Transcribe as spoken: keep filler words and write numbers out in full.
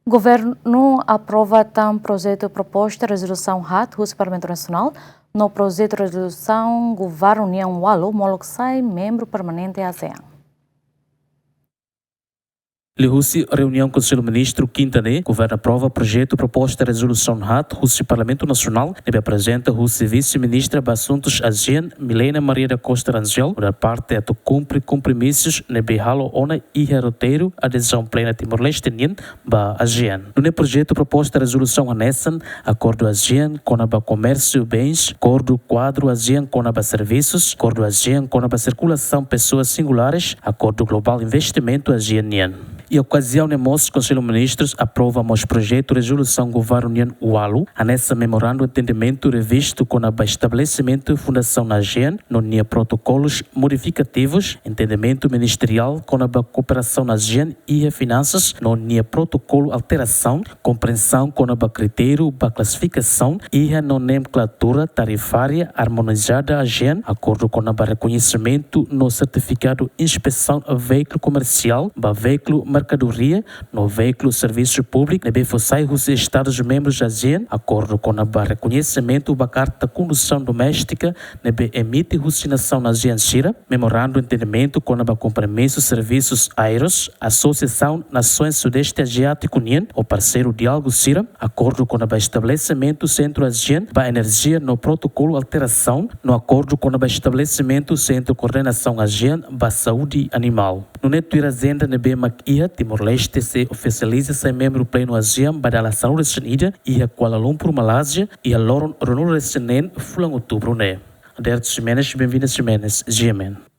Governu aprova tan projetu proposta rezolusaun haat husi Parlamentu Nasionál, no projetu rezolusaun Governu nian ualu molok sai membru permanente ASEAN. Liuhusi reuniaun Konsellu Ministru kinta ne'e, Governu aprova projetu proposta rezolusaun haat husi Parlamentu Nasionál, ne'ebé aprezenta husi Vise-Ministra ba Asuntus ASEAN, Milena Maria da Costa Rangel, nu'udar parte atu kumpre kompromisus ne'ebé halo ona iha roteiru adezaun plena Timor-Leste nian ba ASEAN. Nune'e projetu proposta rezolusaun hanesan: Akordu ASEAN kona-ba komérsiu bens, Akordu Kuadru ASEAN kona-ba servisus, Akordu ASEAN kona-ba sirkulasaun pesoas singulares, Akordu Globál Investimentu ASEAN nian. Iha okaziaun ne'e mós, Konsellu Ministrus aprova mós projetu rezolusaun Governu nian ualu, hanesan Memorandu Entendimentu revistu kona-ba estabelesimentu Fundasaun ASEAN no nia protokolus modifikativus, Entendimentu Ministeriál kona-ba kooperasaun ASEAN iha finansas no nia protokolu alterasaun, Komprensaun kona-ba kritériu ba klasifikasaun iha nomenklátura tarifária armonizada ASEAN, Akordu kona-ba rekoñesimentu no sertifikadu inspesaun veíkulu komersiál ba veíkulu merkadoria no veíkulu servisu públiku ne'ebé fó sai husi Estadus membrus ASEAN, Akordu kona-ba rekoñesimentu ba karta kondusaun doméstika ne'ebé emite husi nasaun ASEAN sira, Memorandu Entendimentu kona-ba kompromisu servisus AIROS, Asosiasaun Nasoens Sudeste Aziátiku nian ho parseiru diálogu sira, Akordu kona-ba estabelesimentu Sentru ASEAN ba Enerjia no protokolu alterasaun, no Akordu kona-ba estabelesimentu Sentru Koordenasaun ASEAN ba Saúde Animál. Nune'e tuir ajenda ne'ebé mak iha, Timor-Leste sei ofisializa sai membru plenu ASEAN ba dala sanulu-resin-ida iha Kuala Lumpur, Malázia, iha loron ruanulu-resin-neen fulan Outubru ne'e. Aderto Ximenes, Benvinda Ximenes, GMN.